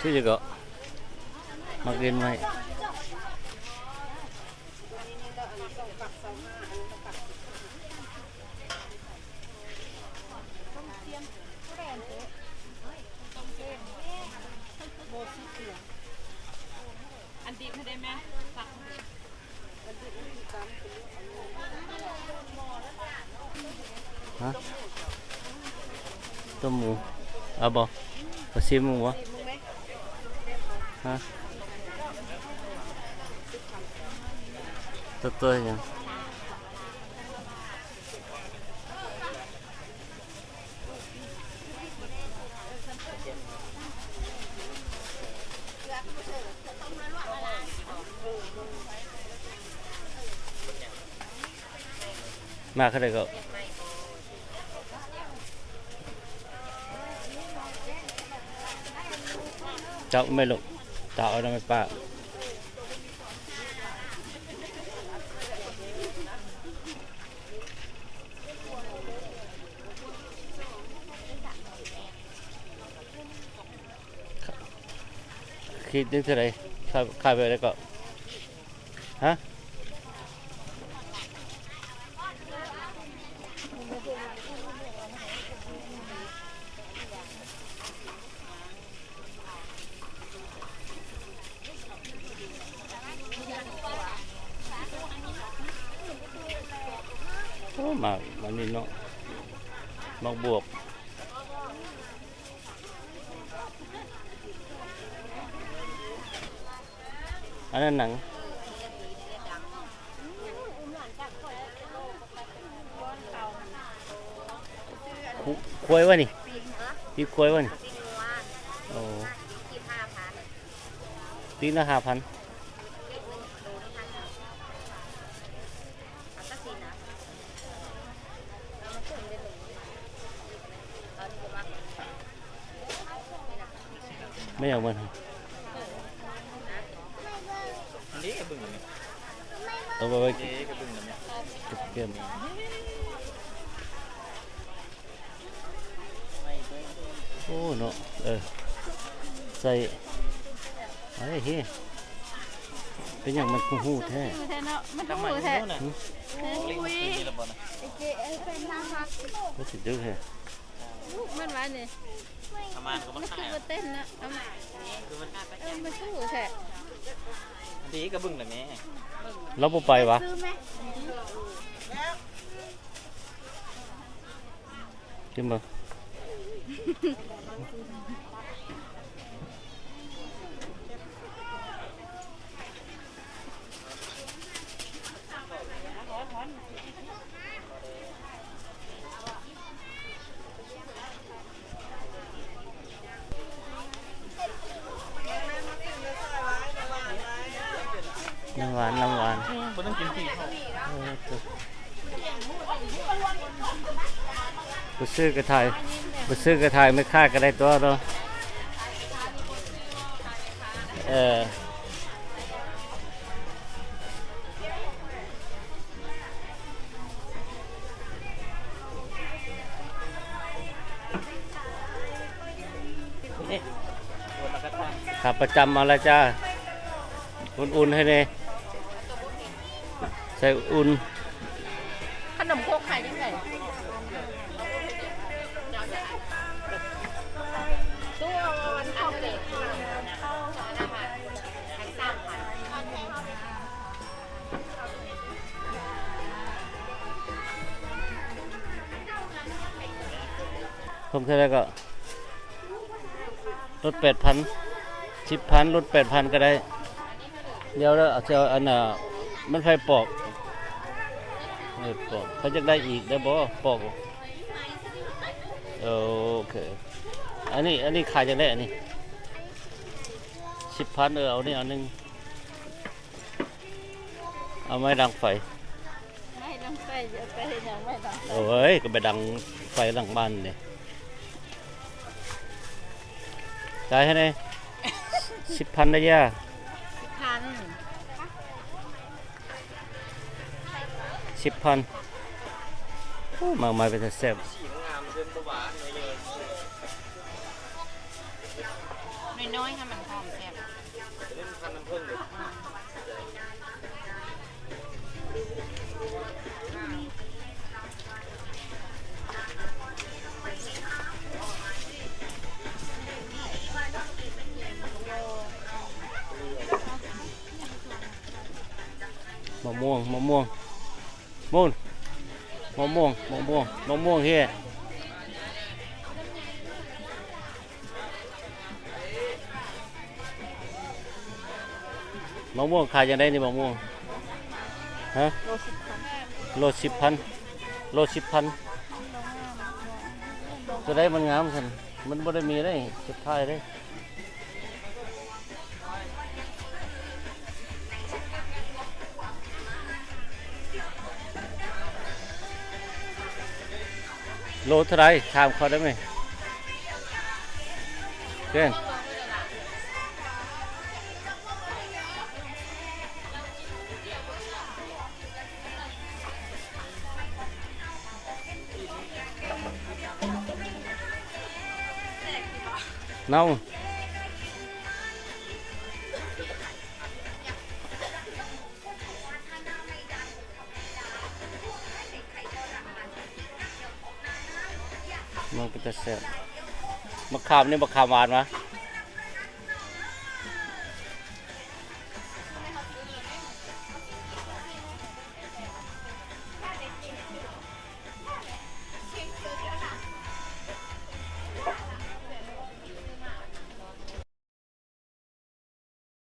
ຊື່ຫຍັງເກາະ? ໝາກດິນໄມ້. ອັນດິບໃຫ້ໄດ້ແມ່ນ ຮະ? ຕົ້ມໝູ ເອົາບໍ່? ເອົາຊີມເບິ່ງບໍ່? ຮະ? ຕົວ ຕົວຫຍັງ? ມາເທົ່າໃດກໍ ເຈົ້າແມ່ລູກ ຕາເອົານຳແມ່ປ້າ. ຂີດໜຶ່ງເທົ່າໃດ? ຂາຍ ຂາຍແບບໃດເກາະ? ຮະ? ໂອ້ ໝາກ ໝາກນີ້ເນາະ ໝາກບວບ. ອັນນັ້ນຫຍັງ? ຄ- ຄວາຍວະນີ້? ປີກຄວາຍວະນີ້? ໂອ້ ຕີນລະຫ້າພັນ. ແມ່ນຫຍັງມັນ? ອັນນີ້ເບິ່ງແມ່ນ ເອົາໄວ້ ເອີ ເກັບ ເກັບ ເກັບ. ໂອ້ເນາະ ເອີ ໃສ່ ໄອ້ເຮ ເປັນຫຍັງມັນຮູ້ແທ້? ຮູ້ແທ້ເນາະ ມັນຮູ້ແທ້. ຫຶ? ໂອ້ຍ ມັນຊິດຶກແທ້. ລູກມັນວ່ານີ້ ປະມານກໍມັນຄືບໍ່ເຕັ້ນນະ ເອົາມາ ເອີ ມັນຄືແທ້. ອັນນີ້ກໍເບິ່ງແລ້ວແມ່ ລາວບໍ່ໄປຫວາ? ກິນບໍ່? ນ້ຳຫວານ ນ້ຳຫວານ ບໍ່ຕ້ອງກິນປີ້ເຂົາ. ເອີ ບໍ່ຊື້ກໍຖ່າຍ ບໍ່ຊື້ກໍຖ່າຍແມ່ຄ້າກໍໄດ້ຕົວະເນາະ. ເອີ ຂາປະຈຳມາແລ້ວຈ້າ ອຸ່ນໆໃຫ້ແດ່. ໃສ່ອຸ່ນ. ຂະໜົມຄົກຂາຍຈັ່ງໃດ? ຕູ້ເອົາອັນເຂົ້າເກດ ອັນສາມພັນ. ເພີ່ມເທົ່າໃດກໍ? ລົດແປດພັນ ສິບພັນ ລົດແປດພັນກໍໄດ້. ດຽວເດີ ຊິເອົາອັນນ່າ ມັນໄຜປອກ ເອີ ປອກ ເຂົາຢາກໄດ້ອີກໄດ້ບໍ່? ປອກ ໂອເຄ. ອັນນີ້ ອັນນີ້ຂາຍຈັ່ງໃດ? ອັນນີ້ສິບພັນ. ເອີ ເອົານີ້ອັນໜຶ່ງ ເອົາໄມ້ດັງໄຟ. ໄມ້ດັງໄຟ ຊິເອົາໄປເຮັດຫຍັງໄມ້ດັງໄຟ? ໂອ້ຍ ກໍໄປດັງໄຟຫຼັງບ້ານເດ້. ຈ່າຍໃຫ້ແດ່ ສິບພັນໄດ້ຢ່າ. ສິບພັນ ສິບພັນ. ໂອ້ ໝາກໄມ້ເປັນຕາແຊບ. ນ້ອຍໃຫ້ມັນຫອມແຊບ. ມະມ່ວງ ມະມ່ວງ ໂນ່ນ ມະມ່ວງ ມະມ່ວງ ມະມ່ວງເຮ. ມະມ່ວງຂາຍຈັ່ງໃດນີ້ ມະມ່ວງ? ຮະ? ໂລສິບພັນ ໂລສິບພັນ ໂລສິບພັນ. ໂຕໃດມັນງາມຊັ້ນ? ມັນບໍ່ໄດ້ມີເດ້ ສຸດທ້າຍເດ້. ໂລເທົ່າໃດ? ຖາມເຂົາໄດ້ໄໝ? ເພິ່ນ ເນົ່າ. ມັນເປັນຕາແຊບ. ມະຂາມນີ້ ມະຂາມຫວານຫວາ?